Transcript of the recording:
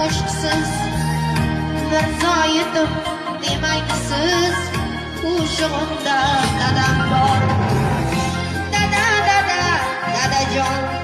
Qo'shiqsiz Mirzo yetim demang siz, qo'shig'imda dadam bor. Dada, dada, dadajon.